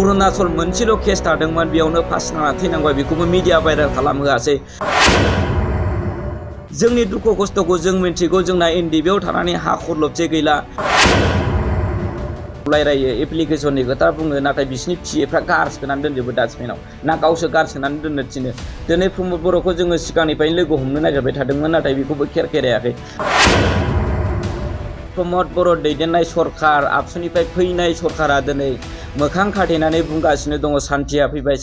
अरुणाचल मोनसेल' केस थादोंमोन बेयावनो फासि नांना थैनांबाय बेखौबो मिडिया भाइरेल खालामहोआसै जोंनि दुखु खस्थ'खौ जों मिन्थिगौ जोंना एनडिबिआव थानानै हा खरलबसे गैला रायरायो एप्लिकेशननि खोथा बुङो नाथाय बिसिनि पिएफ्रा गारसोनानै दोनजोबो डास्टबिनाव ना गावसो गारसोनानै दोननो थिनो दिनै प्रमद बर'खौ जोङो सिगांनिफ्रायनो लोगो हमनो नागिरबाय थादोंमोन नाथाय बेखौबो खेरायाखै प्रमद बर' दैदेननाय सरकार आबसुनिफ्राय फैनाय सरकारा दिनै मोखां खाथेनानै बुंगासिनो दङ सान्थिया फैबाय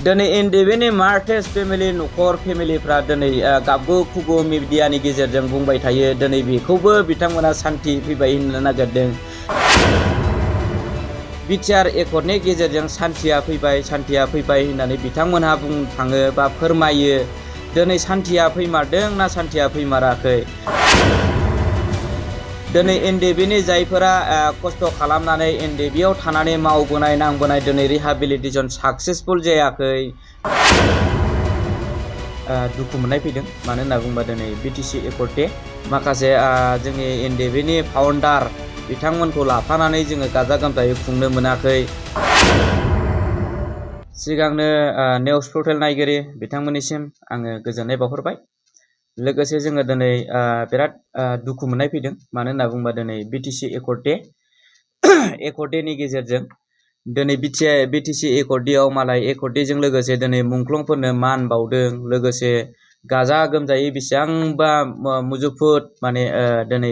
दिनै एनडिबिनि मार्टेस फेमिलि न'खर फेमिलिफ्रा दिनै गाबगु खुगु मिडियानि गेजेरजों बुंबाय थायो दिनै बेखौबो बिथांमोना सान्थि फैबाय होननो नागिरदों बिटिआर एकर्डनि गेजेरजों सान्थिया फैबाय होननानै बिथांमोनहा बुंनो थाङो बा फोरमायो दिनै सान्थिया फैमारदों ना सान्थिया फैमाराखै दिनै एनडिबिनि जायफोरा खस्थ' खालामनानै एनडिबिआव थानानै मावबोनाय नांबोनाय दिनै रिहाबिलिटेसन साक्सेसफुल जायाखै दुखु मोननाय फैदों मानो होनना बुङोबा दिनै बिटिसि एकर्ड डे माखासे जोंनि एनडिबिनि फाउन्डार बिथांमोनखौ लाफानानै जोङो गाजा गोमजायै खुंनो मोनाखै सिगांनो निउस पर्टेल नायगिरि बिथांमोननिसिम आङो गोजोननाय बावहरबाय लोगोसे जोङो दिनै बिराद दुखु मोननाय फैदों मानो होनना बुङोबा दिनै बिटिसि एकर्ड डेनि गेजेरजों दिनै बिटिसि एकर्ड डेआव मालाय एकर्ड डेजों लोगोसे दिनै मुंख्लंफोरनो मान बावदों लोगोसे गाजा गोमजायै बेसेबांबा मुजुफुद माने दिनै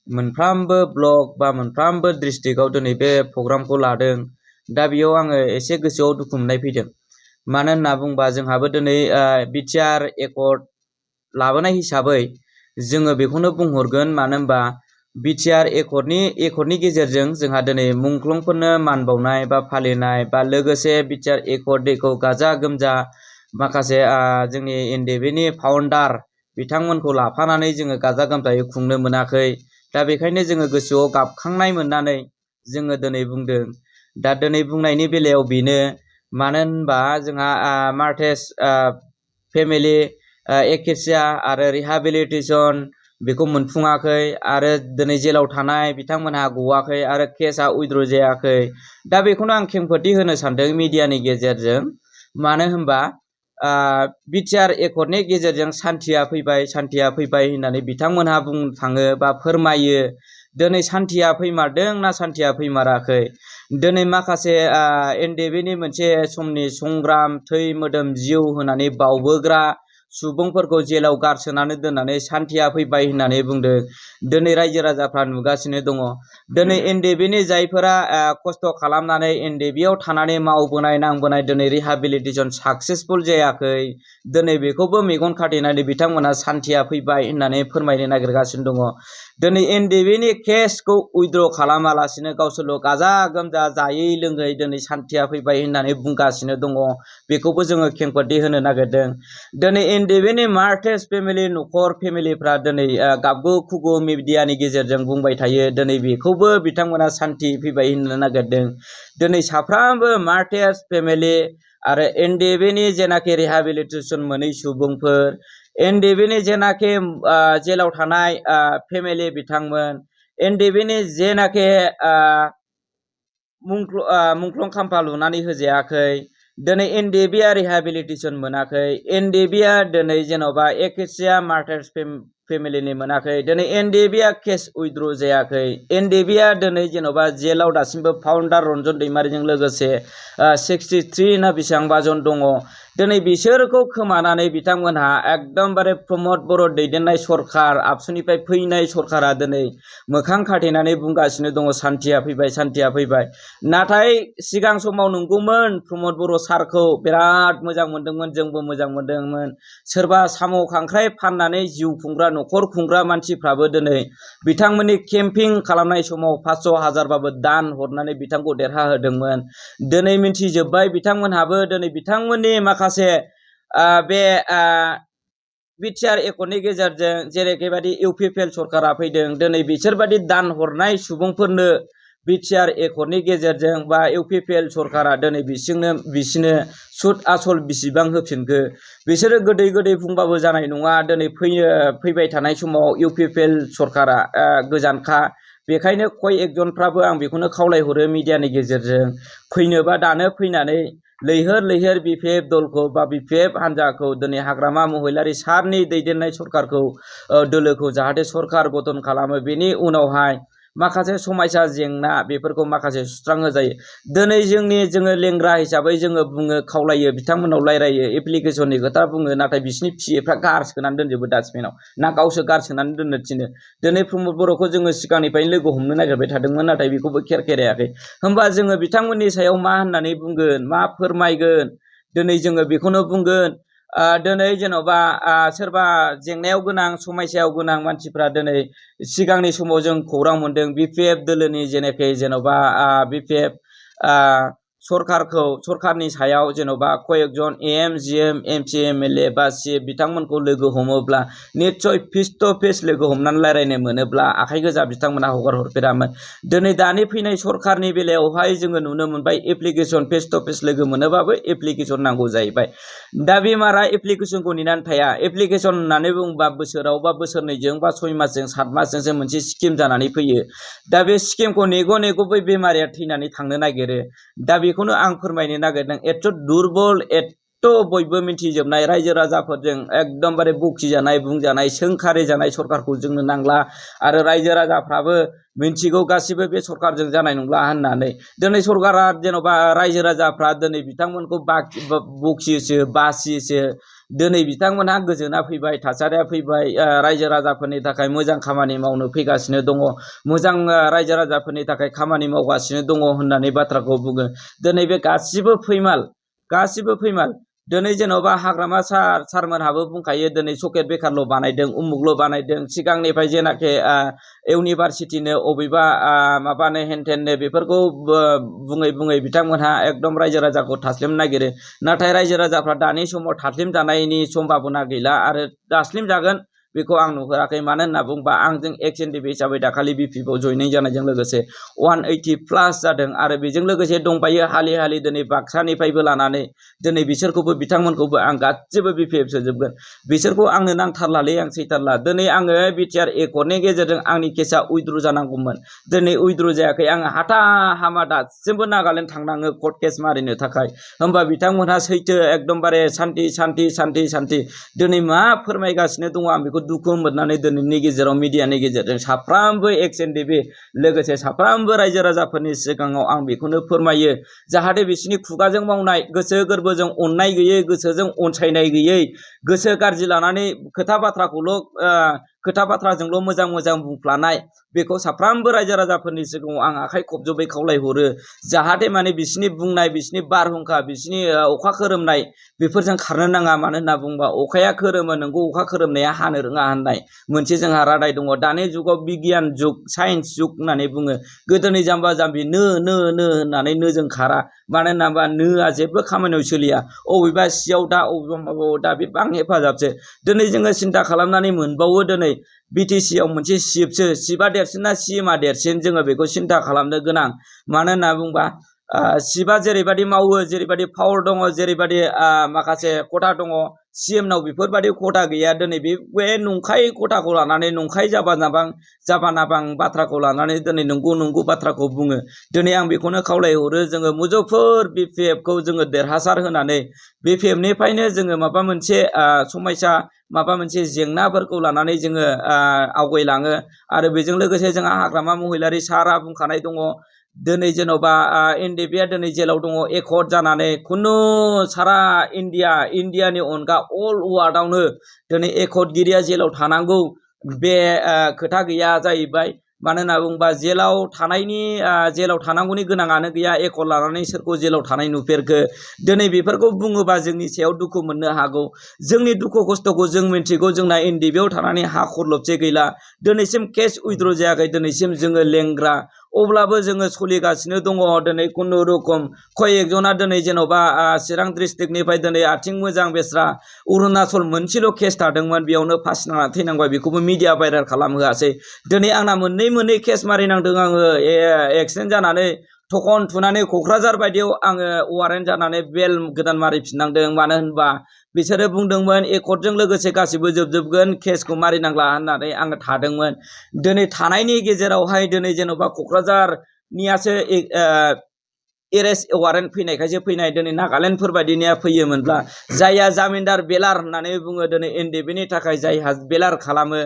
मोनफ्रामबो ब्लक बा मोनफ्रामबो डिस्ट्रिक्टआव दिनै बे प्रग्रामखौ लादों दा बेयाव आङो एसे गोसोआव दुखु मोननाय फैदों मानो होनना बुङोबा जोंहाबो दिनै बिटिआर एकर्ड लाबोनाय हिसाबै जोङो बेखौनो बुंहरगोन मानो होनबा बिटिआर एकर्डनि गेजेरजों जोंहा दिनै मुंख्लंफोरनो मान बावनाय बा फालिनाय बा लोगोसे बिटिआर एकर्ड डेखौ गाजा गोमजा माखासे जोंनि एनडिबिनि फाउन्डार बिथांमोनखौ लाफानानै जोङो गाजा गोमजायै खुंनो मोनाखै दा बेखायनो जोङो गोसोआव गाबखांनाय मोननानै जोङो दिनै बुंदों दा दिनै बुंनायनि बेलायाव बेनो मानो होनबा जोंहा मार्टेस फेमिलि एकेसिया आरो रिहाबिलिटेसन बेखौ मोनफुङाखै आरो दिनै जेलाव थानाय बिथांमोनहा गवाखै आरो केसआ उइद्र' जायाखै दा बेखौनो आं खेंफोरथि होनो सानदों मिडियानि गेजेरजों मानो होनबा बिटिआर एकर्डनि गेजेरजों सान्थिया फैबाय होननानै बिथांमोनहा बुंनो थाङो बा फोरमायो दिनै सान्थिया फैमारदों ना सान्थिया फैमाराखै दिनै माखासे एनडिबिनि मोनसे समनि संग्राम थै मोदोम जिउ होनानै बावबोग्रा सुबुंफोरखौ जेलाव गारसोनानै दोननानै सान्थिया फैबाय होननानै बुंदों दिनै रायजो राजाफ्रा नुगासिनो दङ दिनै एनडिबिनि जायफोरा खस्थ' खालामनानै एनडिबिआव थानानै मावबोनाय नांबोनाय दिनै रिहाबिलिटेसन साक्सेसफुल जायाखै दिनै बेखौबो मेगन खाथेनानै बिथांमोना सान्थिया फैबाय होननानै फोरमायनो नागिरगासिनो दङ दिनै एनडिबिनि केसखौ उइद्र' खालामालासिनो गावसोरल' गाजा गोमजा जायै लोङै दिनै सान्थिया फैबाय होननानै बुंगासिनो दङ बेखौबो जोङो खेंफोरथि होनो नागिरदों दिनै एनडिबिनि मार्टेस फेमिलि न'खर फेमिलिफ्रा दिनै गाबगु खुगु मिडियानि गेजेरजों बुंबाय थायो दिनै बेखौबो बिथांमोना सान्थि फैबाय होननो नागिरदों दिनै साफ्रोमबो मार्टेस फेमिलि आरो एनडिबिनि जेनाखि रिहाबिलिटेसन मोनै सुबुंफोर एनडिबिनि जेनाखि जेलाव थानाय फेमिलि बिथांमोन एनडिबिनि जेनाखि मुंख्लं खाम्फा लुनानै होजायाखै दिनै एनडिबिआ रिहाबिलिटेसन मोनाखै एनडिबिआ दिनै जेन'बा एकेसिया मार्टार्स फेमिलिनि मोनाखै दिनै एनडिबिआ केस उइद्र' जायाखै एनडिबिआ दिनै जेन'बा जेलाव दासिमबो फाउन्डार रन्जन दैमारिजों लोगोसे 63 ना बेसेबांबा जन दङ दिनै बिसोरखौ खोमानानै बिथांमोनहा एकदमबारे प्रमद बर' दैदेननाय सरकार आबसुनिफ्राय फैनाय सरकारा दिनै मोखां खाथेनानै बुंगासिनो दङ सान्थिया फैबाय नाथाय सिगां समाव नंगौमोन प्रमद बर' सारखौ बिराद मोजां मोनदोंमोन जोंबो मोजां मोनदोंमोन सोरबा साम' खांख्राइ फाननानै जिउ खुंग्रा न'खर खुंग्रा मानसिफ्राबो दिनै बिथांमोननि केम्पिं खालामनाय समाव 500,000बाबो दान हरनानै बिथांखौ देरहाहोदोंमोन दिनै मिन्थिजोब्बाय बिथांमोनहाबो दिनै बिथांमोननि माखासे बे बिटिआर एकर्डनि गेजेरजों जेरैबायदि इउपिपिएल सरकारा फैदों दिनै बिसोरबादि दान हरनाय सुबुंफोरनो बिटिआर एकर्डनि गेजेरजों बा इउपिपिएल सरकारा दिनै बिसिनो सुद आसल बिसिबां होफिनखो बिसोरो गोदै बुंबाबो जानाय नङा दिनै फैबाय थानाय समाव इउपिपिएल सरकारा गोजानखा बेखायनो कय एकजनफ्राबो आं बेखौनो खावलायहरो मिडियानि गेजेरजों फैनोबा दानो फैनानै लैहोर लैहोर बिपिएफ दलखौ बा बिपिएफ हान्जाखौ दिनै हाग्रामा महिलारि सारनि दैदेननाय सरकारखौ दोलोखौ जाहाथे सरकार गठन खालामो बेनि उनावहाय माखासे समायसा जेंना बेफोरखौ माखासे सुस्रांहो जायो दिनै जोङो लेंग्रा हिसाबै जोङो बुङो खावलायो बिथांमोनाव रायरायो एप्लिकेशननि खोथा बुङो नाथाय बिसिनि फिएफ्रा गारसोनानै दोनजोबो डास्टबिनाव ना गावसोर गारसोनानै दोननो थिनो दिनै प्रमद बर'खौ जोङो सिगांनिफ्रायनो लोगो हमनो नागिरबाय थादोंमोन नाथाय बेखौबो खेरायाखै होमबा जोङो बिथांमोननि सायाव मा होननानै बुंगोन मा फोरमायगोन दिनै जोङो बेखौनो बुंगोन दिनै जेन'बा सोरबा जेंनायाव गोनां समस्यायाव गोनां मानसिफ्रा दिनै सिगांनि समाव जों खौरां मोनदों बिपिएफ दोलोनि जेन'बा बिपिएफ सरकारनि सायाव जेन'बा कयेकजन एएम जिएम एमपि एमएलए बा सिएफ बिथांमोनखौ लोगो हमोब्ला निश्चय फेस टु फेस लोगो हमनानै रायरायनो मोनोब्ला आखाइ गोजा बिथांमोना हगार हरफेरामोन दिनै दानि फैनाय सरकारनि बेलायावहाय जोङो नुनो मोनबाय एप्लिकेशन फेस टु फेस लोगो मोनोबाबो एप्लिकेशन नांगौ जाहैबाय दा बे मारा एप्लिकेशनखौ नेनानै थाया एप्लिकेशन होननानै बुङोबा बोसोराव बा बोसोरनैजों बा 6 मासजों 7 मासजोंसो मोनसे स्किम जानानै फैयो दा बे स्किमखौ नेगौ बै बेमारिया थैनानै थांनो नागिरो दा बेखौनो आं फोरमायनो नागिरदों एथ' दुरबल एथ' बयबो मिथिजोबनाय रायजो राजाफोरजों एकदमबारे बखिजानाय बुंजानाय सोंखारि जानाय सरकारखौ जोंनो नांला आरो रायजो राजाफ्राबो मिन्थिगौ गासिबो बे सरकारजों जानाय नंला होननानै दिनै सरकारा जेन'बा रायजो राजाफ्रा दिनै बिथांमोनखौ बखियोसो बासियोसो दिनै बिथांमोनहा गोजोना फैबाय थासारिया फैबाय रायजो राजाफोरनि थाखाय मोजां खामानि मावनो फैगासिनो दङ मोजां रायजो राजाफोरनि थाखाय खामानि मावगासिनो दङ होननानै बाथ्राखौ बुङो दिनै बे गासिबो फैमाल दिनै जेन'बा हाग्रामा सारमोनहाबो बुंखायो दिनै सकेट बेकारल' बानायदों उमुगल' बानायदों सिगांनिफ्राय जेनाखि इउनिभारसिटिनो अबेबा माबानो हेनथेननो बेफोरखौ बुङै बिथांमोनहा एकदम रायजो राजाखौ थास्लिम नागिरो नाथाय रायजो राजाफ्रा दानि समाव थास्लिम जानायनि सम्भाबना गैला आरो दास्लिम जागोन बेखौ आं नुहुराखै मानो होनना बुंबा आंजों एक्स एनडिपि हिसाबै दाखालि बिपिएफआव जयनिं जानायजों लोगोसे 180 प्लास जादों आरो बेजों लोगोसे दंबायो हालि दिनै बाक्सानिफ्रायबो लानानै दिनै बिसोरखौबो बिथांमोनखौबो आं गासिबो बिपिएफ सोजोबगोन बिसोरखौ आंनो नांथारलालै आं सैथारला दिनै आङो बिटिआर एकर्डनि गेजेरजों आंनि केसा उइद्रु जानांगौमोन दिनै उइद्रु जायाखै आङो हाथा हामा दासिमबो नागालेण्ड थांनाङो कर्ट केस मारिनो थाखाय होमबा बिथांमोनहा सैथो एकदमबारे सान्थि दिनै मा फोरमायगासिनो दङ आं बेखौ दुखु मोननानै दिनैनि गेजेराव मिडियानि गेजेरजों साफ्रामबो एक्स एनडिपि लोगोसे साफ्रामबो रायजो राजाफोरनि सिगाङाव आं बेखौनो फोरमायो जाहाथे बिसिनि खुगाजों मावनाय गोसो गोरबोजों अननाय गैयै गोसोजों अनसायनाय गैयै गोसो गाज्रि लानानै खोथा बाथ्राजोंल' मोजां बुंफ्लानाय बेखौ साफ्रामबो रायजो राजाफोरनि सिगाङाव आं आखाइ खबजबै खावलायहरो जाहाथे माने बिसिनि बुंनाय बिसिनि बारहुंखा बिसिनि अखा खोरोमनाय बेफोरजों खारनो नाङा मानो होनना बुंबा अखाया खोरोमो नंगौ अखा खोरोमनाया हानो रोङा होननाय मोनसे जोंहा रादाय दङ दानि जुगाव बिगियान जुग साइन्स जुग होननानै बुङो गोदोनि जाम्बा जाम्बि नो होननानै जों खारा मानो होनना बुंबा नोआ जेबो खामानियाव सोलिया अबेबा सियाव दा अबेबा माबायाव दा बे बां हेफाजाबसो दिनै जोङो सिन्था खालामनानै मोनबावो दिनै बिटिसिआव मोनसे सिबा देरसिन ना सिएमआ देरसिन जोङो बेखौ सिन्था खालामनो गोनां मानो होनना बुंबा सिबा जेरैबायदि मावो जेरैबायदि पावार दङ जेरैबायदि माखासे खथा दङ सिएमनाव बेफोरबायदि खथा गैया दिनै बे नंखाय खथाखौ लानानै नंखाय जाबा नाबां बाथ्राखौ लानानै दिनै नंगौ बाथ्राखौ बुङो दिनै आं बेखौनो खावलायहरो जोङो मुजफ्फर बिपिएफखौ जोङो देरहासार होनानै बिपिएफनिफ्रायनो जोङो माबा मोनसे समस्या माबा मोनसे जेंनाफोरखौ लानानै जोङो आवगायलाङो आरो बेजों लोगोसे जोंहा हाग्रामा महिलारि सारा बुंखानाय दङ दिनै जेन'बा एनडिपिआ दिनै जेलाव दङ एकर्ड जानानै खुनु सारा इन्डियानि अनगा अल वार्ल्डआवनो दिनै एकर्डगिरिया जेलाव थानांगौ बे खोथा गैया जाहैबाय मानो होनना बुंबा जेलाव थानांगौनि गोनाङानो गैया एकर्ड लानानै सोरखौ जेलाव थानाय नुफेरखो दिनै बेफोरखौ बुङोबा जोंनि सायाव दुखु मोननो हागौ जोंनि दुखु खस्थ'खौ जों मिन्थिगौ जोंना एनडिपिआव थानानै हा खरलबसे गैला दिनैसिम केस उइद्र जायाखै दिनैसिम जोङो लेंग्रा अब्लाबो जोङो सोलिगासिनो दङ दिनै खुनुरुखुम कयेकजना दिनै जेन'बा चिरां डिस्ट्रिक्टनिफ्राय दिनै आथिं मोजां बेस्रा अरुणाचल मोनसेल' केस थादोंमोन बेयावनो फासि नांनानै थैनांबाय बेखौबो मिडिया भाइरेल खालामहोआसै दिनै आंना मोननै केस मारिनांदों आङो एक्सिडेन्ट जानानै थखन थुनानै क'क्राझार बायदियाव आङो वारेन्ट जानानै बेल गोदान मारिफिननांदों। मानो होनबा बिसोरो बुंदोंमोन एकर्डजों लोगोसे गासिबो जोबजोबगोन केसखौ मारिनांला होननानै आङो थादोंमोन। दिनै थानायनि गेजेरावहाय दिनै जेन'बा क'क्राझारनियासो एरेस्ट वारेन्ट फैनायखायसो फैनाय, दिनै नागालेण्डफोर बायदिनिया फैयोमोनब्ला जायहा जामिनदार बेलार होननानै बुङो दिनै एनडिएफबिनि थाखाय जायहा बेलार खालामो,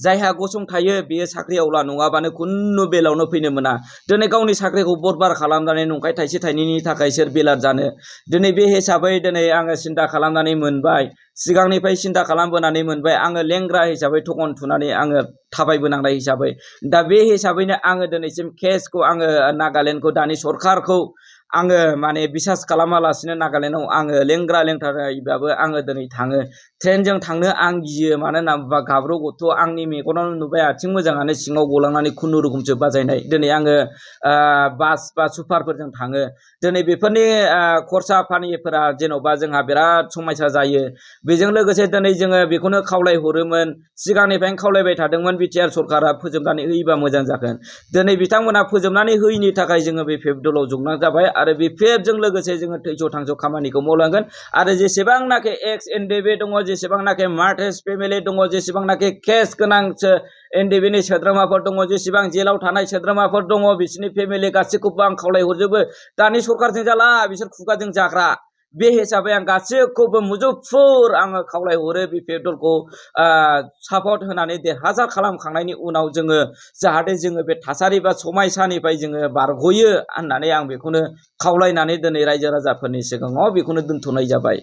जायहा गसंथायो बेयो साख्रि आवला नङाबानो खुनु बेलावनो फैनो मोना। दिनै गावनि साख्रिखौ बरबार खालामनानै नंखाय थाइसे थाइनैनि थाखाय सोर बेलार जानो। दिनै बे हिसाबै दिनै आङो सिन्था खालामनानै मोनबाय, सिगांनिफ्राय सिन्था खालामबोनानै मोनबाय। आङो लेंग्रा हिसाबै थखन थुनानै आङो थाबायबोनांनाय हिसाबै दा बे हिसाबैनो आङो दिनैसिम केसखौ आङो नागालेण्डखौ दानि सरखारखौ आङो माने बिसास खालामालासिनो नागालेण्डआव आङो लेंग्रा लेंथारैबाबो आङो दिनै थाङो। ट्रेनजों थांनो आं गियो, मानो होनना बुङोबा गाब्र' गथ' आंनि मेगनावनो नुबाय आथिं मोजाङानो सिङाव गलांनानै खुनुरुखुमसो बाजायनाय। दिनै आङो बास बा सुपारफोरजों थाङो। दिनै बेफोरनि खरसा पानिफोरा जेन'बा जोंहा बिराद समयसा जायो। बेजों लोगोसे दिनै जोङो बेखौनो खावलायहरोमोन, सिगांनिफ्रायनो खावलायबाय थादोंमोन बिटिआर सरकारा फोजोबनानै होयोबा मोजां जागोन। दिनै बिथांमोना फोजोबनानै होयिनि थाखाय जोङो बे फेबदलाव जगनां जाबाय आरो बे फेबजों लोगोसे जोङो थैस' थांस' खामानिखौ मावलांगोन। आरो जेसेबांनाखि एक्स एनडिएफबि दङ, जेसेबांनाखि मार्टेस फेमिलि दङ, जेसेबांनाखि केस गोनां एनडिएफबिनि सोद्रोमाफोर दङ, जेसेबां जेलाव थानाय सोद्रोमाफोर दङ, बिसोरनि फेमिलि गासैखौबो आं खावलायहरजोबो। दानि सरकारजों जाला, बिसोर खुगाजों जाग्रा। बे हिसाबै आं गासैखौबो मुजुफुर आङो खावलायहरो बे फेबदलखौ सापर्ट होनानै देरहासार खालामखांनायनि उनाव जोङो जाहाथे जोङो बे थासारि बा समायसानिफ्राय जोङो बारग'यो होननानै आं बेखौनो खावलायनानै दिनै रायजो राजाफोरनि सिगाङाव बेखौनो दोनथ'नाय जाबाय।